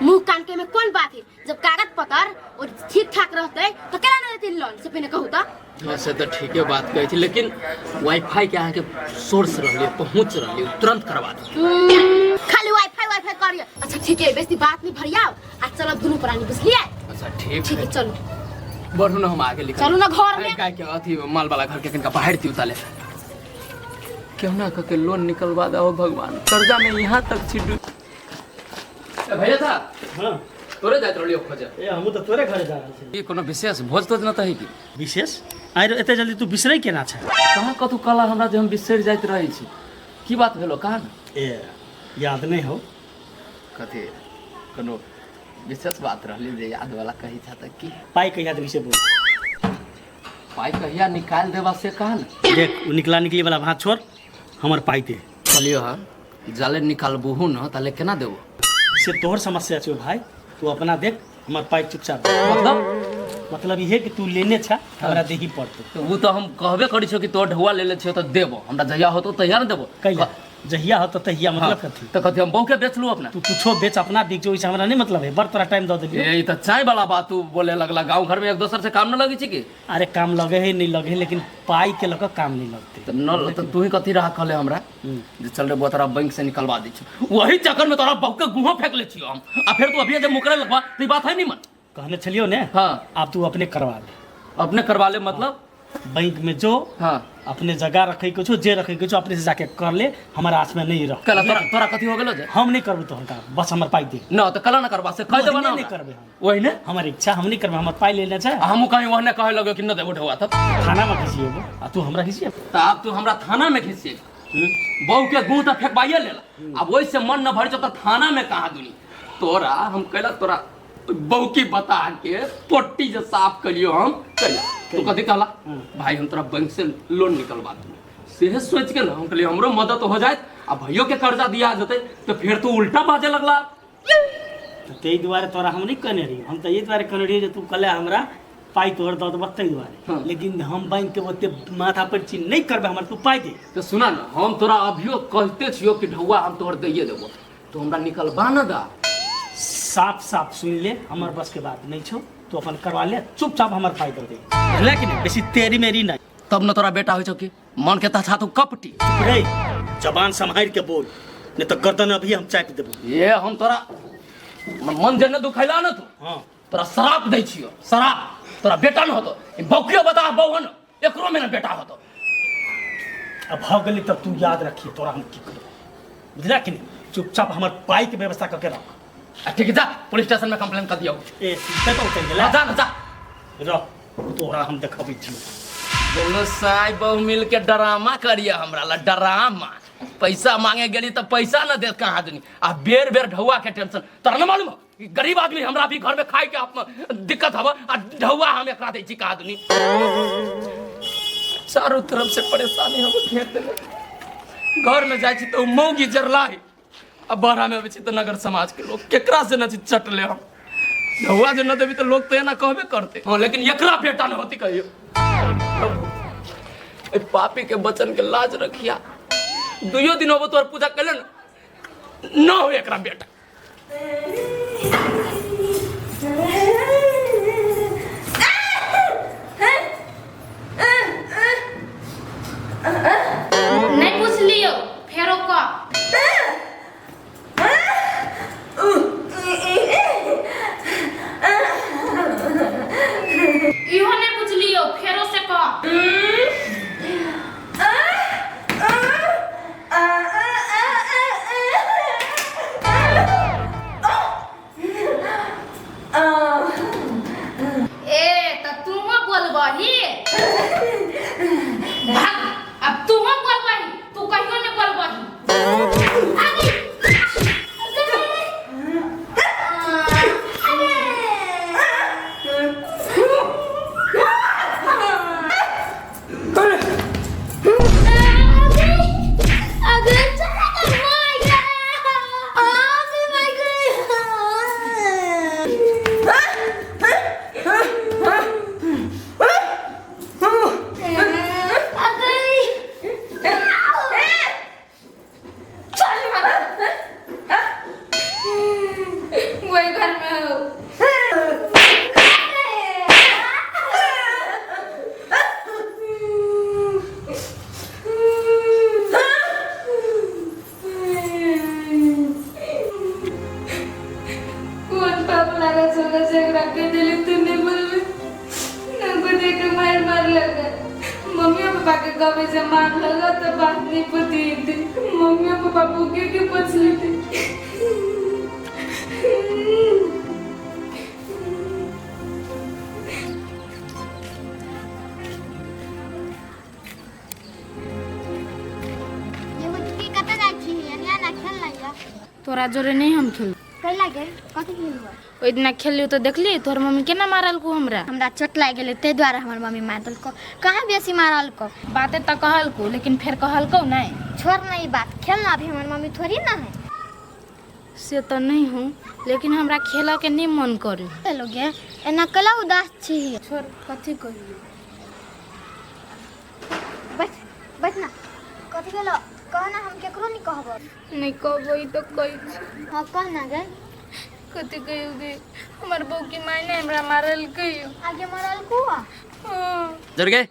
मुँह कान के में कोन बात है जब कागज पत्र और ठीक ठाक रहतै तऽ केना नहीं देतै लोन से पहिने कहू तऽ। हाँ से तऽ ठीके बात कहै छी लेकिन वाईफाई के अहाँके सोर्स रहलै पहुँच रहलै तुरंत करवा दे। खाली वाईफाई वाईफाई करिए। अच्छा ठीक है बेसी बात नहीं भरियाओ आ चलब दुनू प्राणी बुझलियै? अच्छा ठीक ठीक है चलू बढ़ू ना हम आगे लिखल। चलू ना घर में। गाय के अथी माल वाला घर के कनिका बाहर दियौ ताले। केहुना कह के लोन निकलवा दहो भगवान कर्जा में यहाँ तक छी ए भैया था। हाँ तोरे जाइत रहलियो खोजे। ए हमहूँ तऽ तोरे घरे जा रहल छी। ई कोनो विशेष भोज तोज न त है की? विशेष? आइ एते जल्दी तू बिसरै केना छै? कहाँ कतौ कहला हमरा जे हम बिसरि जाइत रहै छी। की बात भेलो कहाँ न? ए याद नहीं हो। कथी कोनो विशेष बात रहली जे याद वाला कही था त की? पाइ कहिया देबी से बोल। पाइ कहिया निकाल देबा से कहा न? देख उ निकला निकली वाला भात छोड़ हमर पाइ दे। कहलियो हँ जाले निकालबहु न ताले केना देबो? से तोहर समस्या छौ भाई तू अपना देख हमर पाइ चुपचाप दे। मतलब मतलब इहे कि तू लेने छा हमरा देही पड़तो। तो वो तो हम कहबे करी छो कि तोर ढौआ ले ले छियो तो देबो, हमरा जहिया होतो तहिया ने देबो। कैला जहिया होतो तहिया मतलब हाँ, कथी? तो कथी हम बहू के बेचलू अपना? तू कुछो बेच अपना बिक जो, हमरा नहीं मतलब है, बड़ तोरा टाइम दऽ देलियो। ए त चाय वाला बात तू बोले लगला, गांव घर में एक दोसर से काम न लगे छी की? अरे काम लगे है नहीं लगे है, लेकिन पाई के लग काम नहीं लगते। तो न तो तू ही कथी रहा कहले हमरा जे चल रे बुआ तोरा बैंक से निकलवा दै छी, वही चक्कर में तोरा बहू के गुहो फेंक ले छियो हम, आ फिर तू अभी जे मुकरे लगबा त ई बात है निमन। कहने छलियो ने। हाँ। अब तू अपने करवा ले। अपने करवा ले मतलब? बैंक में जो। हाँ। अपने जगह रखे के छो, जे रखे के छो अपने से जाके कर ले, हमारा हाथ में नहीं रख। कला तोरा तोरा कथी हो गेलो जे? हम नहीं करबो तोहर काम, बस हमर पाई दे। न तो कला न करबा से कह देबा ना। ओहने नहीं करबे हम। वही ने हमर इच्छा हम नहीं करबे, हमर पाई लेने छै। आ हमहूँ कहीं ओहने कहे लगे कि न देबो ढौआ तब थाना में घिसिएबो आ तू हमरा घिसिएबो। त आब तू हमरा थाना में घिसिए, बहू के गुह त फेंकबाइए लेला, अब ओहि से मन न भर त थाना में कहाँ दुनी तोरा हम कैला तोरा बहू की बता के पोटी जे साफ करियो हम कैला तू कथी कहला भाई हम तोरा बैंक से लोन निकलवा दूँ, सेहे सोच के ना हम कहलिए हमरो मदद हो जाए आ भैयो के कर्जा दिया जते, तो फिर तू उल्टा बाजे लगला। तो ताहि दुआरे तोरा हम नहीं कहने रहियो, हम तो एहि दुआरे कहने रहियो जे तू कहले हमरा पाई तोहर दऽ देबह ताहि दुआरे। हाँ। लेकिन हम बैंक के ओते माथा पर छी नहीं करबे, हमर तू पाई दे। तो सुना ना हम तोरा अभियो कहते छियो कि ढौआ हम तोहर दैये देबो, तू हमरा निकलबा न दा। साफ साफ सुन ले, हमर बस के बात नहीं छो, तू अपन करवा ले चुपचाप हमर पाई दऽ दे, बुझले कि नहीं? बेसी तेरी मेरी नहीं। तब न तोरा बेटा होइ छौ कि मन के तछा तू कपटी। चुप रे, जबान सम्हारि के बोल, नहीं तो गर्दन अभी हम चापि देबो। ये हम तोरा मन जे न दुखैला न तू। हाँ। तोरा श्राप दै छियो, श्राप तोरा बेटा न होतो, ई बौकियो बता बौहन एकरो में न बेटा होतो। अब भऽ गेलै तब तू याद रखिए तोरा हम की करबो, बुझला कि नहीं? चुपचाप हमर पाई के व्यवस्था करके रख। आ ठीक है, जा पुलिस स्टेशन में कंप्लेन कर दियो। ए सीधे तो चल गेला। हाँ, जा ना जा। रह तोरा हम देखबै छियो। दोनों साई बहु मिल के डरामा करिए हमरा ला डरामा, पैसा मांगे गेली तो पैसा न देत कहाँ आदमी, आ बेर बेर ढौआ के टेंशन तोरा न मालूम हो कि गरीब आदमी हमरा भी घर में खाए के दिक्कत हवा आ ढौआ हम एकरा दै छी कहाँ आदमी, चारों तरफ से परेशानी हम घेर देले। घर में जाइ छी तो मौगी जरला है, आ बाहर में अबै छी तो नगर समाज के लोग केकरा से न छी चटले हम, ढौआ जे न देबी तो लोग तो एना कहबे करते। हाँ लेकिन एकरा बेटा न होती कहियो। ए पापी के बचन के लाज रखिया, दुइयो दिन होबो तोहर पूजा कैले न न हो एकरा बेटा। नहीं पूछलियो फेरो कह। इहो नहीं पूछलियो फेरो से कह। ए त तुहो बोलबही भाग, अब तुहो बोलबही, तू कहियो नहीं बोलबही। वही घर में हो। कोन पाप लगा छोला से एकरा के दिली तू नहीं बोलबे, नको देख के मार मार लगा, मम्मी और पापा के कभी से मार लगा तो बात नहीं पती थी, मम्मी और पापा भूखे के पूछ लेते। ये मुटकी कतऽ जाइ छी? एनिया ना खेल लइया। तोरा जोरे नहीं हम खेल। कैला गे? कथी खेलबो? ओहि दिना खेललियो तो देखली तोहर मम्मी केना मारलको हमरा। हमरा चोट लागि गेलै ताहि दुआरे हमर मम्मी मारि देलको। कहाँ बेसी मारलको? बाते तऽ कहलको लेकिन फेर कहलको नहीं। छोड़ ना ई बात, खेल ना अभी हमर मम्मी थोड़ी ना है। से तऽ नहि हूँ, लेकिन हमरा खेलऽ के नहि मन करे। हेलो गे, एना कला उदास छी? छोड़, कथी कहियो। बैठ बैठ ना। कथी गेलो? कह ना, हम केकरो नहीं कहबो। नहीं कहबो ई तो कहै छी। हाँ, कह ना गे। कथी कहियो गे, हमर बहू के माय ने हमरा मारल कहियो। आगे मरल कुआ? हाँ। जरगे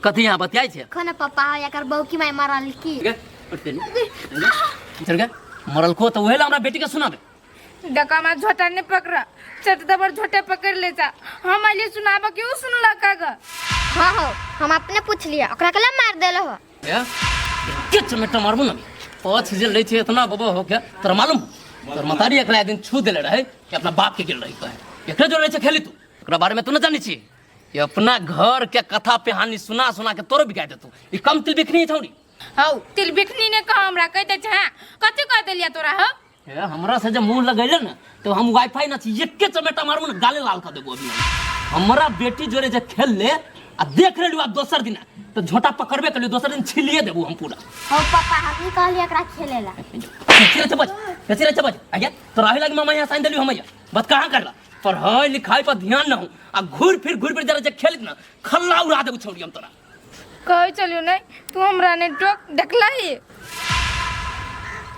कथी यहाँ बतियाइ छै? खना पापा, एकर बहू की माय मरल की? गे उठ के जरगे मरल को तो उहे ला हमरा बेटी के सुनाबे। डका में झोटा नहीं पकड़ा, चट दबर झोटे पकड़ ले जा। हम अली सुनाबा के उ सुनलक ग। हाँ हो, हम अपने पूछ लिया, ओकरा कला मार देलो हो। ए के चमेटा मारबो ना पछ जे लै छै इतना बबो हो के तोरा मालूम तोर मतारी एकरा एक दिन छू देले रहे कि अपना बाप के गेल रही कहे एकरे जोड़े छै खेली तू। एकरा बारे में तू न जानी छी, ये अपना घर के कथा पिहानी सुना सुना के तोरो बिका देतू। ई कम तिल बिखनी छौड़ी। हौ तिल बिखनी ने कह, हमरा कह दे छै। हां, कथी कह देलिया तोरा हो? ए हमरा से जे मुंह लगैले ना तो हम वाईफाई ना छी, एके चमेटा मारबो ना गाले लाल कर देबो। अभी हमरा बेटी जोरे जे खेल ले आ देख लेलु आ दोसर दिन तो झोटा पकड़बे करलियो, दोसर दिन छिलिए देबो हम पूरा। हो पापा, हम ही कहलिए एकरा खेलेला। कथी रे चबज, कथी रे चबज आज्ञा तो राही लागी मामा यहाँ साइन देलियो हम बस कहाँ करला पढ़ाई लिखाई पर ध्यान न हो आ घूर फिर जरा जे खेल ना खल्ला उड़ा देबो छौड़ी हम तोरा। कहै चलियो नहीं तू हमरा ने टोक देखला ही।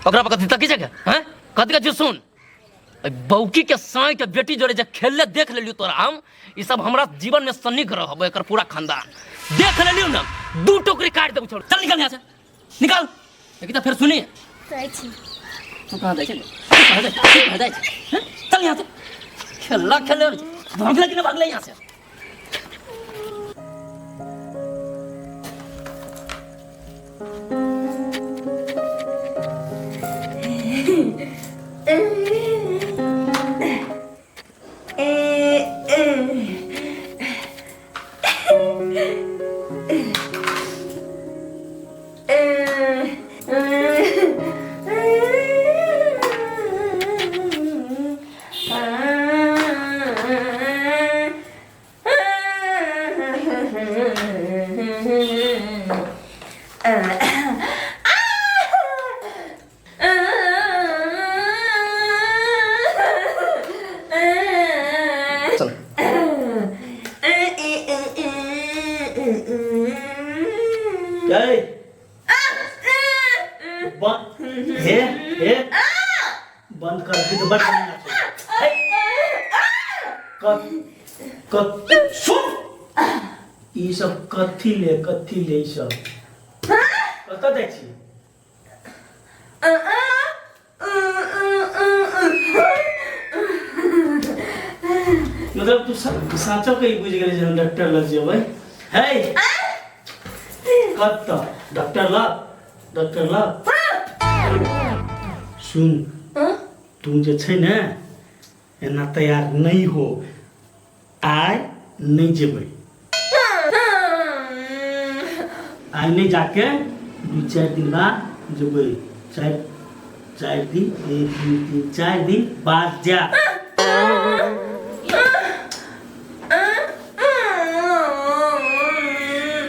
ओकरा पर कथी तकी जगह हैं कथी कथी सुन बौकी के साई के बेटी जोड़े जे खेलले देख लेलियो तोरा हम ई सब हमरा जीवन में सन्नी रहब एकर पूरा खानदान देख लेलियो ना दू टोकरी काट देबो छोड़। चल निकल यहाँ से निकल। लेकिन फिर सुनी जाइ छी। तू कहाँ जाइ छै? तू कहाँ जाइ? तू कहाँ जाइ छै? चल यहाँ से। खेलला खेले भागले कि ना भागले यहाँ से। चल ए बंद हे हे बंद कर के तो बट कत कत सुन ई सब कथी ले ई सब कतऽ जाइ छी? मतलब तू साँचो के ई बुझि गेली जे हम डॉक्टर लग जेबै? हे कतऽ डॉक्टर लग? डॉक्टर लग सुन, तू जे छै ने एना तैयार नहीं हो, आइ नहीं जेबै, आइ नहीं जाके 2-4 दिन बाद जेबै। चारि चारि दिन 1 2 3 4 दिन बाद जा।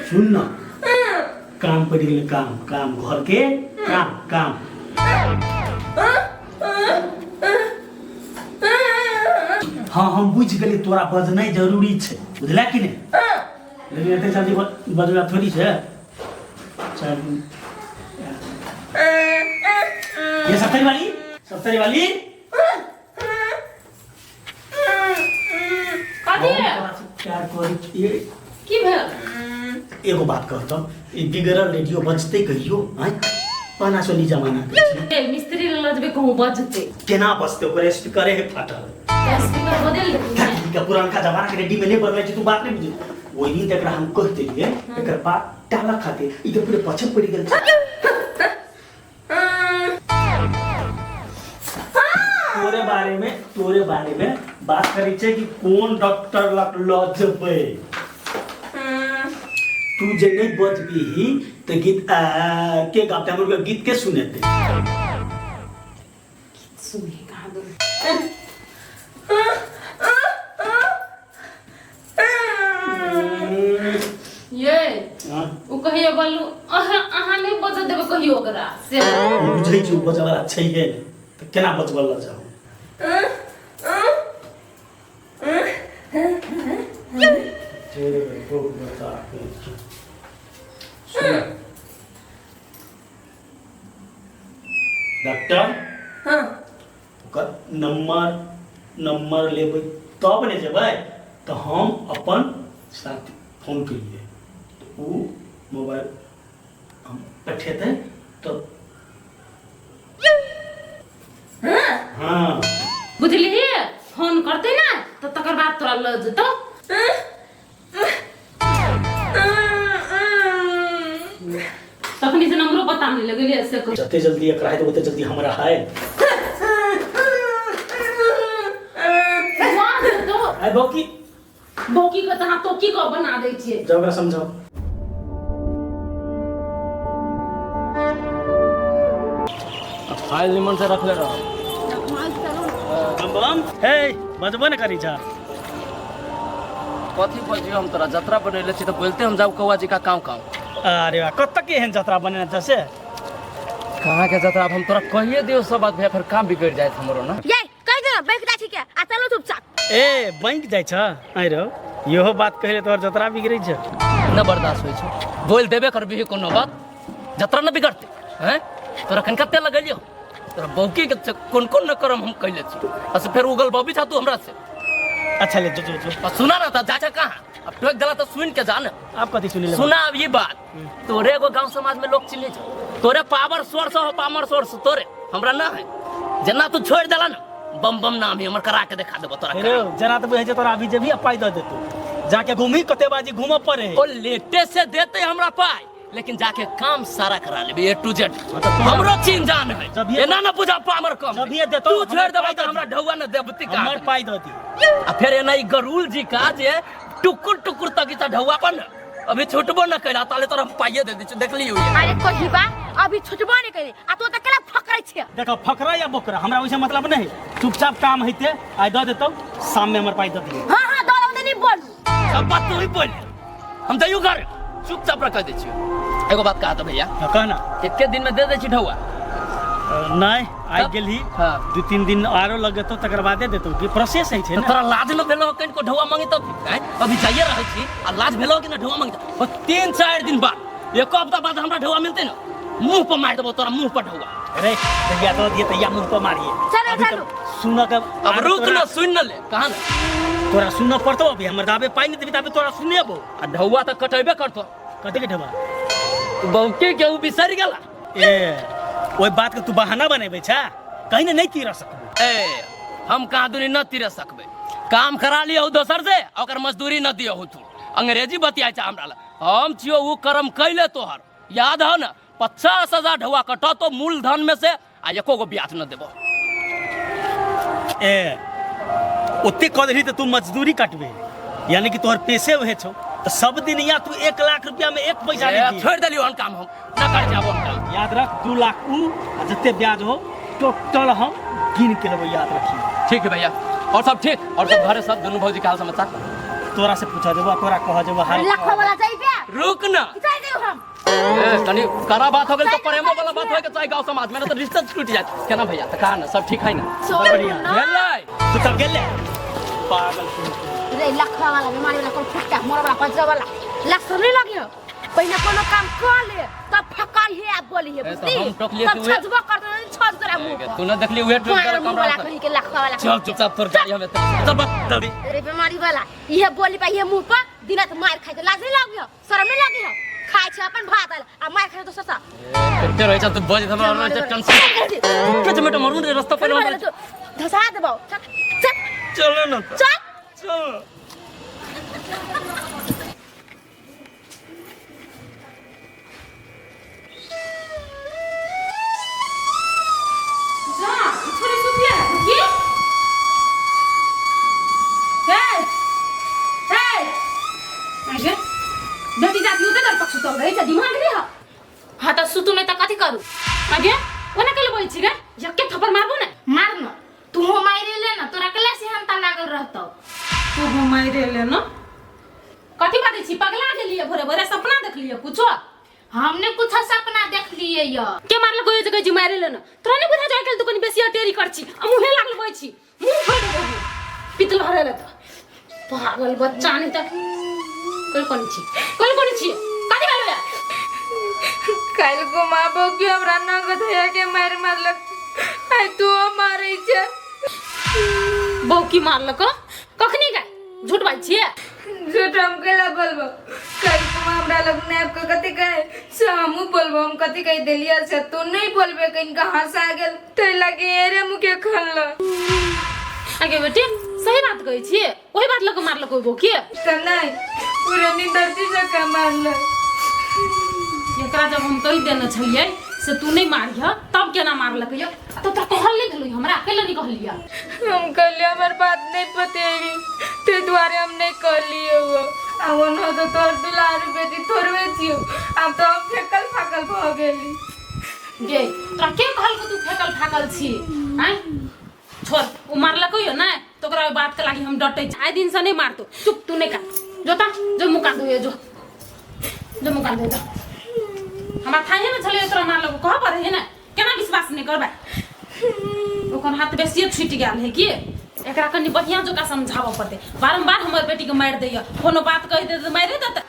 सुन न, काम पड़ि गेलै, काम काम घर के काम काम। हाँ हम बुझि गेली तोरा बजनाइ जरूरी छै, बुझला कि नहीं? लेकिन एते जल्दी बजबा थोड़ी छै। 4 दिन ये सप्तरी वाली, सप्तरी वाली कथी रे? प्यार करी ये की भेल? एगो बात कहतौ, ई बिगड़ल रेडियो बजतै कहियो? आँय पहना सोनी जमाना के छै। ए, मिस्त्री लग जेबै कहूँ बजतै। केना बजतै? ओकर स्पीकरे है फाटल। स्पीकर बदल देबै। ठीक है, पुरानका जमाना के रेडी में नहीं बदलै छै, तू बात नहीं बुझै। ओहि दिन तक हम कह देलियै एकर बात टाला खातिर ई तऽ पूरे पछे पड़ि गेल छै। तोरे बारे में बात करै छै कि कोन डॉक्टर लग ल जेबै। तू जे नहीं बजबीही तऽ गीत के गाते? हमर गीत के सुनेतै? सुने कहाँ दो। ये हाँ? ओ कहियो बोलू अहाँ अहाँ नहीं बजऽ देबै कहियो ओकरा से। हम बुझै छी ओ बजै वाला छैहे नहि। तऽ केना बचबल लऽ जाउ डॉक्टर हाँ ओकर नंबर नंबर लेबै तब ने जेबै तऽ हम अपन साथी फोन केलियै तऽ ओ मोबाइल हम पठेतै तऽ हाँ बुझलिही फोन करते ना तो तकर बाद तोरा लऽ जेतौ तखनी से नंबरो पता नहीं लगलियै से कह जते जल्दी एकरा हेतै ओते जल्दी हमरा है वाह तो आइ बौकी बौकी के तऽ अहाँ तोकी के बना दै छियै जाओ ओकरा समझाओ फाइल निमन से रखले रहो बम बम हे बजबो ने करी छा कथी बजियो हम तोरा जतरा बनैले छी तऽ बोलते हम जाउ कौआ जी का काव काव अरे वाह कत के एहन जतरा बनेने छ से कहाँ के जतरा अब हम तोरा कहिए दियो सब बात भैया फिर काम बिगड़ जायत हमरो ना ये कहि दे बैंक जाइ छी के आ चलू चुपचाप ए बैंक जाइ छ आइ रहो इहो बात कहले तोहर जतरा बिगड़ै छ न बर्दाश्त होइ छौ बोल देबे करबिही कोनो बात जतरा न बिगड़ते हैं तोरा कन कते लगलियो तोरा बौकी के कोन कोन न करम हम कैले छी आ से फेर उगल बबी छा तू हमरा से अच्छा ले जो जो जो आ सुना ना त जा जा कहाँ अब टोक देला त सुन के जा ना आप कथी सुनि ले सुना अब ये बात तोरे एगो गांव समाज में लोग चिन्हे छौ तोरे पावर सोर्स हो पामर सोर्स तोरे हमरा ना है जेना तू छोड़ देला ना बम बम नाम ही हमर करा के देखा देबो तोरा रे करा। जना तऽ बुझै छै तोरा अभी जेबही आ पाइ दऽ देतौ जाके घूमही कते बाजी घूमऽ पड़े ओ लेटे से देते हमरा पाई लेकिन जाके काम सारा करा लेबे ए टू जेड हमरो चीन जान है जब ये- एना ना बुझा पामर कम जब ये देतौ, तू हमर छोड़ देबा पाइ त दऽ हमरा ढौआ न देबती का हमर पाइ दऽ दी आ फेर एना ई गरुल जी का जे टुकुर टुकुर तक ई ढौआ पर न अभी छुटबो न कैला ताले तोरा हम पाइए दे दै छी देखली हुई अरे कहिबा अभी छुटबो नहीं करी आ तू त केला फकरै छियै देखो फकरा या बोकरा हमरा ओइसे मतलब नहीं चुपचाप काम हेते आइ दऽ देतौ शाम में हमर पाइ दऽ दिहे हां हां दौड़ब त नहीं बोलू सब बात तू ही बोल हम जाइयो घर चुपचाप रख दै छियो एगो बात कहा तो भैया हाँ, कह ना एके दिन में दे दै छी ढौआ नहीं आइ तब? गेलही हाँ। दू तीन दिन आरो लगेतौ तकर बादे देतौ कि प्रोसेस होइ छै तो ने तोरा लाज न भेलो कनिको ढौआ मांगी तब आँय? अभी जाइए रहै छी आ लाज भेलो कि न ढौआ मांगी तब 3-4 दिन बाद एक हफ्ता बाद हमरा ढौआ मिलते न मुंह पर मारि देबो तोरा मुंह पर ढौआ अरे तैया दऽ दिए तैया मुंह पर मारिए चलो, अभी चलो। तऽ सुनऽ के अब रुक न सुन न ले कहाँ न तोरा सुनऽ पड़तौ अभी हमर दाबे पाइ नहि देबी ताबे तोरा सुनेबो आ ढौआ तऽ कटेबे करतो कथी के ढौआ बौके के उ बिसरि गेला ए ओहि बात के तू बहाना बनेबै छा कहीं ने नहीं तीर सकबो ए हम कहाँ दुनी न तीर सकबै काम करा लियौ दोसर से आ ओकर मजदूरी न दियौ तू अंग्रेजी बतियाइ छै हमरा लग हम छियौ उ कर्म कैले तोहर याद हो न 50,000 ढौआ कटतो मूलधन में से आ एको गो ब्याज न देबो ए ओते कऽ देलही तऽ तू मजदूरी काटबे यानी कि तोहर पैसे वहे छौ तऽ सब दिन या तू 1 लाख रुपया में एक पैसा ए, नहीं दिए। छोड़ देलियौ हन काम हम न कर जाबो हम काम याद रख 2 लाख ऊ आ जते ब्याज हो टोटल हम गिन के लेबै याद रखी ठीक है भैया और सब ठीक और सब घरे सब दुनू भौजी के हाल समाचार तोरा से पूछा जेबो आ तोरा कह जेबो हाल लखवा वाला जइबे रुक ना चल देब हम ए, तनी कड़ा बात हो गेल तो प्रेमो वाला बात होय के चाही गांव समाज में ना तो रिश्ता टूट जात केना भैया त कहा ना सब ठीक है ना चल बढ़िया। ना भेलै तू तब गेले पागल तू। रे लखवा वाला बीमारी वाला कोन फुट्टा मोर वाला पंचरा वाला लक्षण नहीं लगियो पहिने कोनो काम कर ले तब फकर हे आ बोली हे ए, तो बुझली हम टोकलिए तब कि उहे- छजबो कर दे छज तोरा मुंह पर तू ना देखली उहे टूट मार गेल मुंह कमरा वाला से। कहीं के लखवा वाला चल चुपचाप तोर गाड़ी हमें चल बस जल्दी रे बीमारी वाला इहे बोली पा इहे मुंह पर दिन रात मार खाइ छै लाज नहीं लागियो शरम नहीं लागियो खाइ छै अपन भात आल आ मार खाइ दोसर सा कते रहै छ तू बज हमरा रहै छ टेंशन के चमेटो मरू रे रास्ता पर हमरा धसा देबौ चल चल चल ना चल चल जा छोरी सुतिया की हे हे आगे बेटी जाती उते दर पक्ष सुतल रहै छै दिमाग नहि ह हाँ तऽ सुतू नहि तऽ कथी करू आगे ओना कैले बोलै छी गे यक्के थप्पड़ मारबो ने मार न तूहो मारि ले न तोरा कला सेहनता लागल रहतौ तू घुमाई रे ले ना कथी बाजै छी पगला गेलियै भोरे भोरे सपना देखलियै कुछो हमने कुछ सपना देख लिए य। के मारलको ये जगह जी मारे ले न तोरा नहीं बुझा जाय गेल तू कनी बेसी अटेरी कर छी आ मुहे लागल बय छी मुंह फोड़ देबो हम। पितल हरे ले त पागल बच्चा नहीं त कोई कोनी छी कोई कोनी छी कथी भेलो या? काल्हि घुमाबो कि हमरा नगद होया के मारि मारलक, आइ तू मारै छै। बहू की मारलको कखनी गाय? झूठ बाज छियै? झूठ हम कैला बोलबो? काल्हि कुमा हमरा लग नाप के कथी कहे से हमहूँ बोलबो। हम कथी कहि देलियै से तू नहीं बोलबे, कनिका हंसा गेल ताहि लागी एरे मुखे खनल। आगे बेटी सही बात कहै छियै, ओही बात लऽ कऽ मारलको बहू की? तऽ नहि, पूरा निदर्दी जकाँ मारलक। एकरा जब हम कहि देने छलियै से तू नहि मारिह तब केना मारलक यौ? आ तऽ तोरा कहल नहि भेलौ हमरा? कैला नहि कहलियै? हम कहलियै हमर बात नहि पतेरी ताहि दुआरे हम नहि कहलियै। आ ओना तऽ तोहर दुलारू बेटी थोड़बे छियौ, आब तऽ हम फेकल फाकल भऽ गेली। गे तोरा के कहलकौ तू फेकल फाकल छी? आँय छोड़, ओ मारलको यौ ने तऽ ओकरा ओहि बातके लागि हम डटै छी, आइ दिनसँ नहि मारतौ। चुप, तू नहि काट, जोता जो मुँह कान धोइए, जो जो मुँह कान धोइए जो। हमरा थाहे ने छलै तोरा मारलको, कहऽ पड़ै है ने, केना विश्वास नहि करबै? ओकर हाथ बेसिए छुटि गेल है कि एकरा कनि बढ़िआँ जकाँ समझाबऽ पड़तै। बारम्बार हमर बेटीके मारि दैए, कोनो बात कहि देतै तऽ मारि देतै।